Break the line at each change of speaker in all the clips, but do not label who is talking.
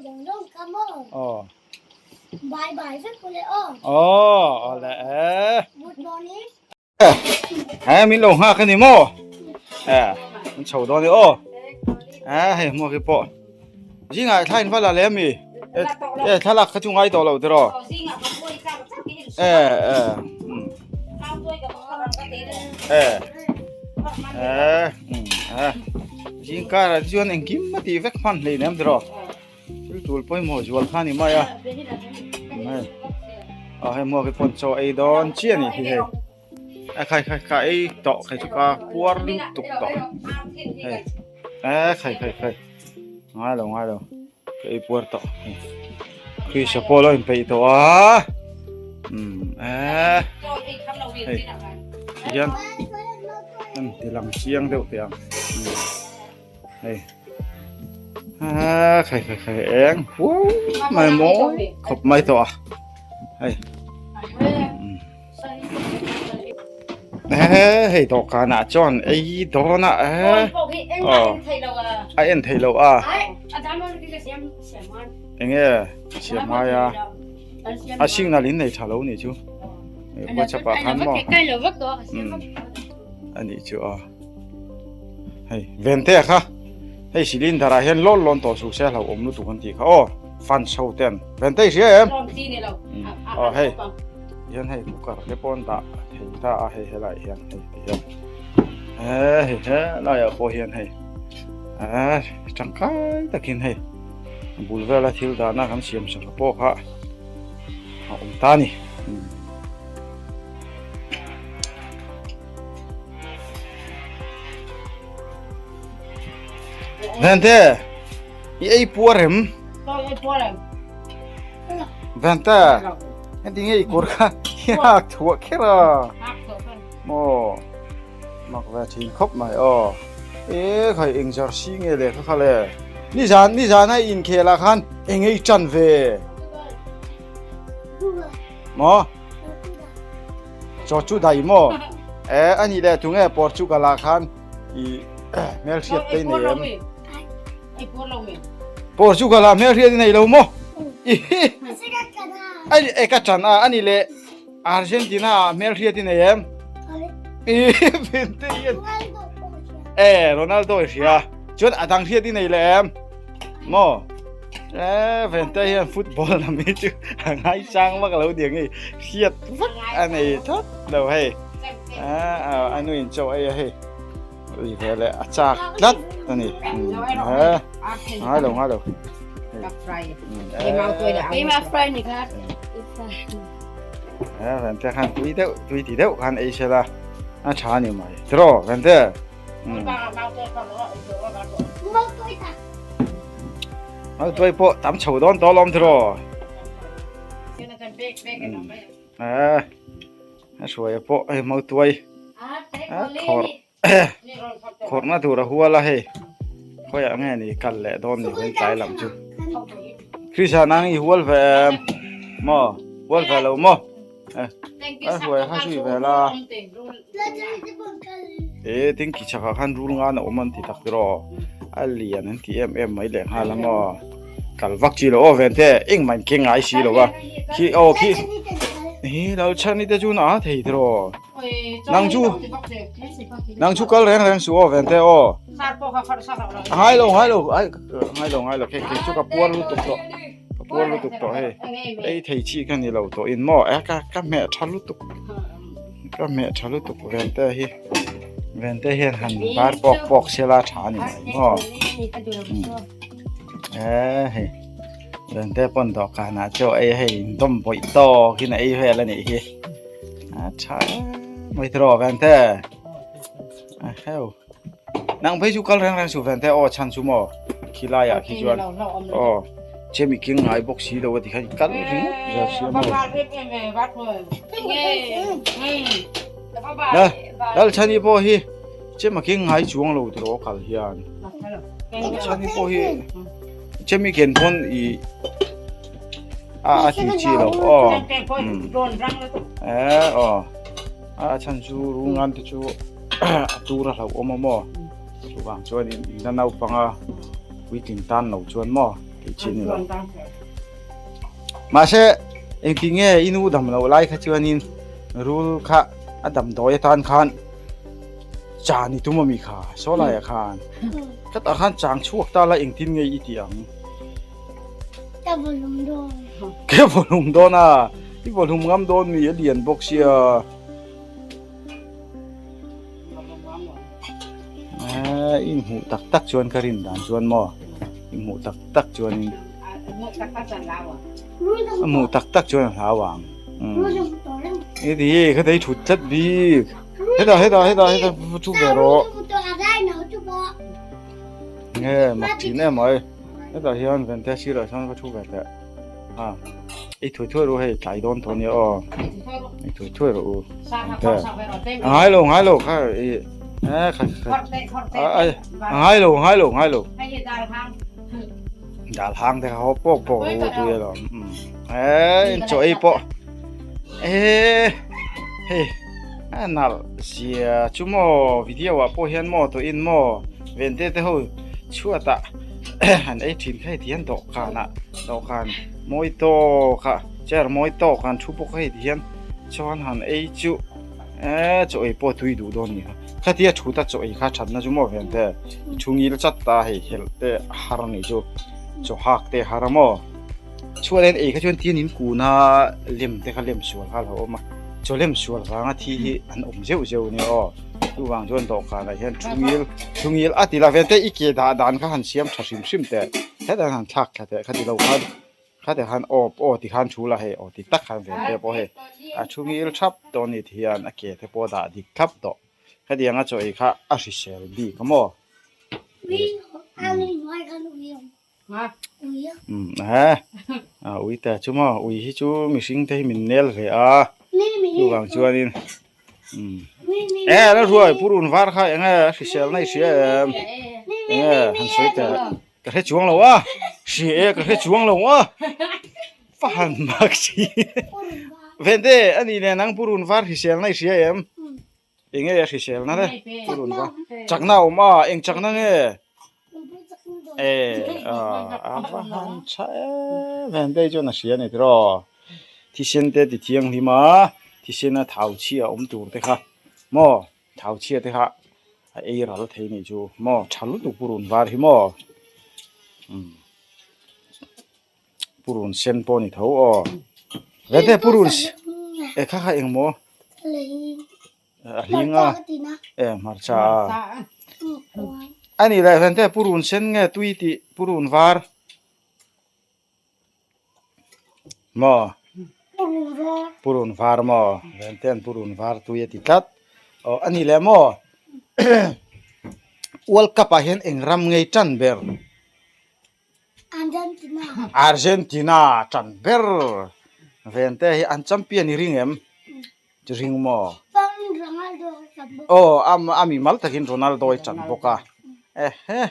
Aw. Aw awle e. He min lo nghak ani maw? E an chho dawn e aw. E hei hmuak hi pawh. Zingah thla in va la leh ami? E thlalak kha chu ngai tawh lo tiraw? E e. E e e. Zingkarah chuan engkim a tih vek hman hleinem tiraw? Thil tul pawimawh zual kha a ni mai a hei ah hei hmuak hi pawn chaw ei dawn chiah a nih hi hei a khai khai kha ei tawh khai chu ka puar lutuk tawh hei e khai khai khai ngai lo ngai lo ka ei puar tawh hei Krista pawh lo inpeih tawh a umm e hei tihian an ti lang chiang deuh teh ang hei a khai khai khai eng huau mai mawi khawp mai tawh a hei he hei dawhkan ah chuan ei dawn a e aw a en thei lo a enge siam ngai a a signal in nei tha lo nih chu whatsapp ah khan maw a nih chu a. Hei vente kha hei cylinder ah hian lawn lawn tawh suh se hlauh awm lutuk an tih kha aw fan chho ten vente i hria em aw hei hian hei cooker te pawh an dah thei ta a hei helai hian hei ti hian eh hei helai ah pawh hian hei eh tangkai takin hei a bul vela thil dahna kan siam sak pawh kha a awm ta a ni. Vente, i ei puar em? Vente, heti nge i kawr kha i hak thuah kher a. Maw, mak ve thin khawp mai aw. E khai eng jersey nge le kha kha le. Nizan nizan a inkhel ah khan eng ei tan ve. Maw? Chaw chu dai maw? E a nih leh tunge Portugal ah khan i hmelhriat te i nei em? Portugal ah hmelhriat i nei lo maw? E ka chan a, a nih leh Argentina ah hmelhriat i nei em? E Ronaldo i hria. Chuan a dang hriat i nei leh em? Maw? E vente hian football lam hi chu a ngaisang vak lo ding hei hriat vak a nei tlat lo hei a nu in chaw ei a hei ui ve leh a chak tlat a ni e ngai lo ngai lo e vente khan tui deuh tui ti deuh khan ei sela a tha a ni mai tiraw vente Mau tuai pawh tam chho dawn tawh alawm tiraw. A a hruaia pawh hei mau tuai a khawrh khawrhna tur a hual a hei khawiah nge ni kal leh dawn ni veng tlai lam chu. Krisa nang i hual ve em maw hual ve lo maw. A hruai kha zui vel a e tin ki chakah khan rul ngan a awm an ti tak tiraw a lian an ti em em mai leh nghal a maw kal vak chi lo aw ven te engmah in keng ngai si lo a khi aw khi hi lo chhan ni te chu na a thei tiraw nang chu nang chu kal reng reng suh aw ven te aw ngai lo ngai lo ai ngai lo ngai lo khe khe chu ka puar lutuk tawh. Ka puar lutuk tawh hei ei thei chi ka ni lo tawh in maw e ka ka hmeh tha lutuk ka hmeh tha lutuk vente hi vente hian han bar pawk pawk sela tha a ni mai maw e hei vente pawn dawhkan ah chaw ei hei dawm bawih tawk in a ei vel a nih hi a tha mai tiraw vente a heu. Nang phei chu kal reng reng suh vente aw chhan chu maw khilai ah khi chuan aw chem i keng ngai bawk si lo a ti khan i kal ringawt zel sia maw la Lalchhani pawh hi chem a keng ngai chuang lo tiraw kal hian Lalchhani pawh hi chem i ken pawn i a a ti chi lo aw e aw a chhan chu rungan te chu a tur a hlauhawm a maw chuvang chuanin in la naupang a puitling tan lo chuan maw. Tih chi ni lo. Mahse engti nge i nu dam loh lai kha chuanin rul kha a damdawi atan khan chan i tum ami kha saw laiah khan khatah khan chang chhuak ta la engtin nge i tih ang?
Ka vawlum dawn.
Ka vawlum dawn a, i vawlum ngam dawn mi a lian bawk sia. Eee i hmuh tak tak chuan ka rin dan chuan maw i hmuh tak tak chuanin a hmuh tak tak chuan a hlau ang i ti ka thei thut tlat bik hetah hetah hetah hetah thu ve rawh nge mak thin em mai hetah hian vente sirah sawn va thu ve teh a i thui thuai ru hei tlai dawn tawh ania aw i thui thuai rawh u a ngai lo ngai lo kha i e kha kha a ngai lo ngai lo ngai lo dal hang te kha ho pawk pawk ru tui alawm e in chaw ei pawh e hei a nalh zia chu maw video ah pawh hian maw tawh in maw vente te ho chhuatah an ei thin kha heti hian dawhkanah dawhkan mawi tawk a chair mawi tawk an thu bawk a heti hian chuan han ei chu eee chaw ei pawh tui duh dawn a ni kha khatia thut a chaw ei kha thatna chu maw ven te thu ngil chat ta hei helh te a har a nih chu chaw hak te a har a maw chhuat a ei kha chuan tin in kun a lem te kha lem sual kha a lo awm a chaw lem sual vanga thi hi an awm zeuh zeuh a nia aw. Chuvang chuan dawhkanah hian thu ngil thu ngil a ti la vel te i ke dah dan kha han siam tha hrim hrim teh hetah han thlak thla teh khati lo khan khatah khan aw aw ti khan thu la hei aw ti tak khan vel te pawh hei a thu ngil thap tawh a ni ti hian a ke te pawh a dah dik thlap tawh hetiang a chaw ei kha a hrisel bik a maw. Ui te chu maw ui hi chu mihring te hi min nel ve a chuvang chuanin e la ruai purun var kha eng nge a hrisel na i hria em eng nge han sawi teh ka hre chuang lo a hria e ka hre chuang lo a fa han mak si vente a nih nen ang purun var hrisel na i hria em. Enge a hriselna le purun va chakna a awm a eng chakna nge e a va han tha em em te chuan a hria a ni tiraw thisen te ti thianghlim a thisen a thau chhia awm tur te kha maw thau chhia te kha a ei ral thei a nih chu maw tha lutuk purun var hi maw umm purun sen pawh a ni tho aw vete purun e kha kha eng maw a hling a e hmarcha a a nih leh vente purun sen nge tui tih purun var maw purun var maw vente an purun var tui a ti tlat aw a nih leh maw world cup ah hian eng ram ngei tan ber.
Argentina.
Argentina tan ber ven te hi an champion i ring em? Ring maw?
Ronaldo tan bawk.
Aw a a mi mal takin Ronaldo i tan bawk a. Ehe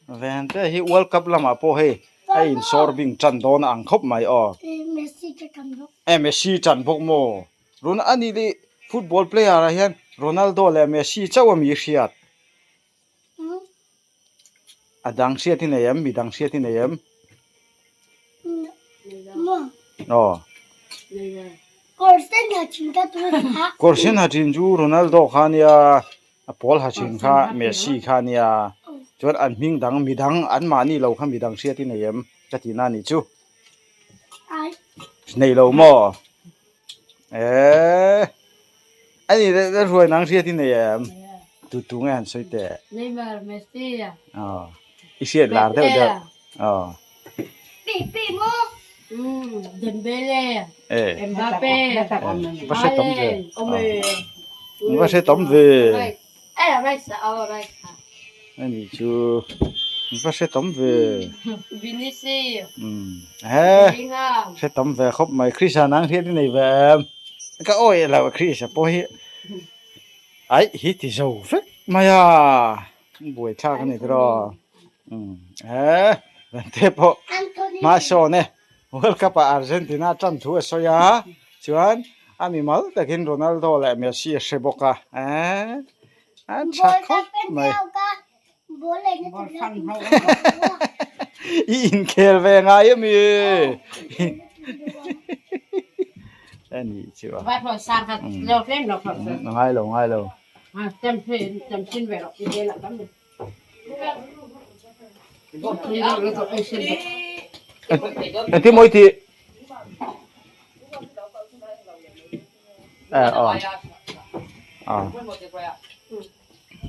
ven te hi World Cup lamah pawh hei a insawr bing tan dawn a ang khawp mai aw.
Messi te tan bawk.
E Messi tan bawk maw? Ron ani leh football player ah hian Ronaldo leh Messi chauh a mi hriat. A dang hriat hi nei em? Mi dang hriat hi nei em? Aw. Kawr sen ha thin chu Ronaldo kha ania, a pawl ha thin kha Messi kha ania. Chuan an hming dang mi dang an mahni lo kha mi dang hriat hi nei em? Ka tihna a nih chu. Nei lo maw? Eee. A ni deuh deuh hruai nang hriat i nei em? Tu tu nge han sawi teh?
Neymar, Messi.
Aw. I hriat lar deuh deuh. Aw.
Pepe maw?
Dembele.
Eh.
Mbappe.
Va hre tam ve.
Ome.
Va hre tam ve.
Eh, right sa, oh right.
A ni chu. Va hre tam ve.
Vinicius.
He. Hre tam ve khawp mai. Chrisa nang hriat i nei ve em? Ka awih lo Chrisa pawh hi aih hi ti zo vek mai a buai thlak a ni tiraw he Vante pawh hma sawn e World Cup ah Argentina tan thu a sawi a chuan a mi mal takin Ronaldo leh Messi a hre bawk a eh a tha khawp mai. I inkhel ve ngai ami? Ani chu a. Ngai lo ngai lo. Engtin maw i tih? Eh aw. Aw.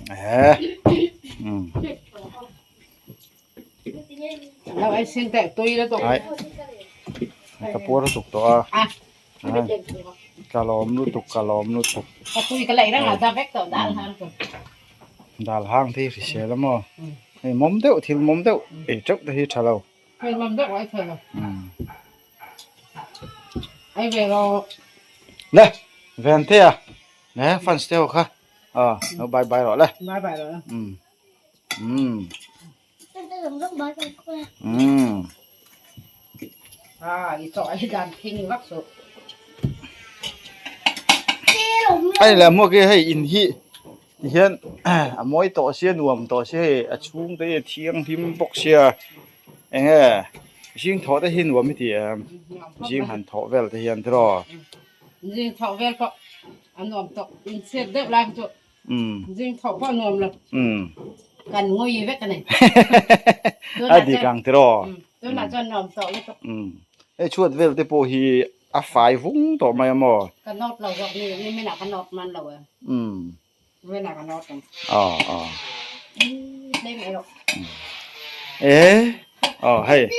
Eh. Um. Ai. Ka puar lutuk tawh a. Ka lawm lutuk ka lawm lutuk. Dal hang te hi hrisel a maw? Hei mawm deuh thil mawm deuh ei teuh te hi tha lo. Le ven te a le fans te ho kha a lo bye bye rawh le. Um. Um. Hei le hmuak hi hei in hi ti hian a mawi tawh sia nuam tawh sia hei a chhung te hi a thianghlim bawk sia eng nge zing thawh te hi nuam i ti em zing han thawh vel te hian tiraw.
Zing thawh vel pawh a nuam tawh inchhiat deuh lai chu. Zing thawh pawh nuam lo. Kan ngawi vek a ni.
A dik ang tiraw.
Tunah chuan nuam tawh lutuk.
Hei chhuat vel te pawh hi a fai vung tawh mai a maw?
Ka nawt lo zawk ni, niminah ka nawt man lo e. Niminah ka nawt ang.
Aw aw.
Tlem erawh.
E aw hei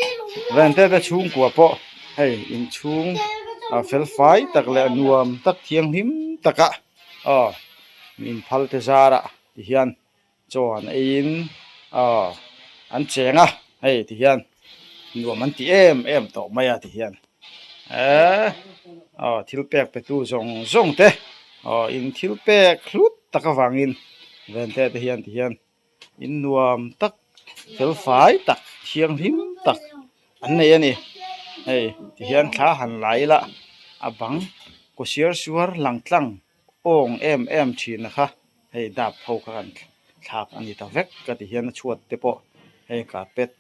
Vente te chhungkua pawh hei inchhung a fel fai tak leh nuam tak thianghlim taka Aw, min phal te zarah ti hian chaw an eiin aw an cheng a, hei ti hian nuam an ti em em tawh mai a ti hian eee aw thil pek pe tu zawng zawng te aw in thil pek hlut tak avangin vente te hian ti hian in nuam tak fel fai tak thianghlim tak an nei a ni hei ti hian thla han la ila a bang kaw siar suar lang tlang awng em em thin a kha hei dap ho kha kan thlak a ni ta vek ka ti hian a chhuat te pawh hei carpet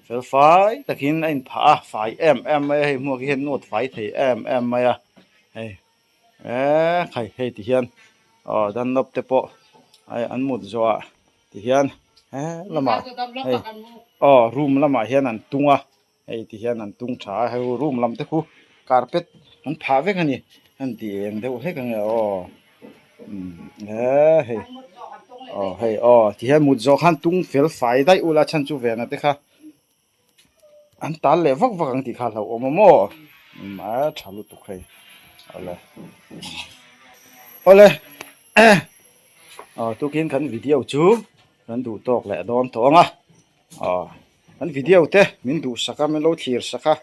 fel fai takin a inphah a fai em em mai a hei hmuak hian nawt fai thei em em mai a hei. Eee khai hei ti hian aw danlawp te pawh hei an mut zawh ah ti hian he lamah hei aw room lamah hian an tung a hei ti hian an tung tha a hei room lam te khu carpet an phah vek a ni an ti eng deuh hlek ang e aw eee hei aw hei aw ti hian mut zawh khan tung fel fai daih ula chhan chu vena te kha. An tal leh vak vak ang tih kha a hlauhawm a maw? Umm a tha lutuk hei. Awle. Awle. Aw tukin kan video chu kan duh tawk leh dawn tawh ang a. Aw kan video te min duh sak a min lo thlir sak a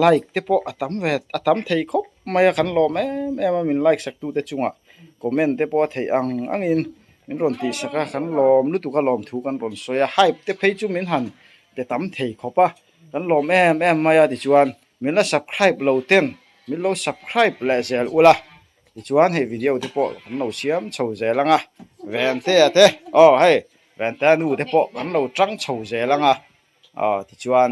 like te pawh a tam ve a tam thei khawp mai a kan lawm em em a min like sak tu te chungah comment te pawh a theih ang angin. Min rawn tih sak a, kan lawm lutuk a lawm thu kan rawn sawi a, hype te phei chu min han pe tam thei khawp a, kan lawm em em mai a tichuan min la subscribe lo ten min lo subscribe leh zel ula tichuan hei video te pawh kan lo siam chho zel ang a, Ventea te aw hei Ventea nu te pawh kan lo tang chho zel ang a, aw tichuan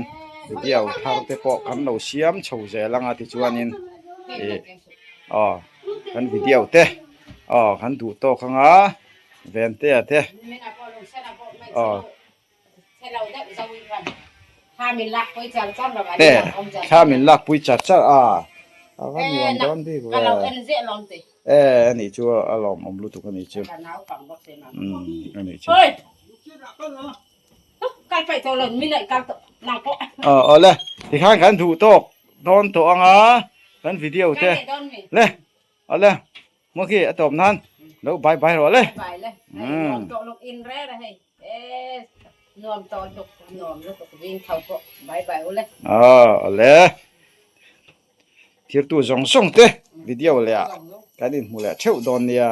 video thar te pawh kan lo siam chho zel ang a tichuanin ih aw kan video te aw kan duh tawk ang a Ventea te aw te thla min lak pui char char a a va nuam dawn bik ve e anih chu a lawmawm lutuk anih chu umm anih chu. Aw awle tikhan kan duh tawk dawn tawh ang a kan video te le awle maw khi a tawp nan lo bye bye rawh le aw awle thirtu zawng zawng te video leh ah kan inhmu leh theuh dawn nia.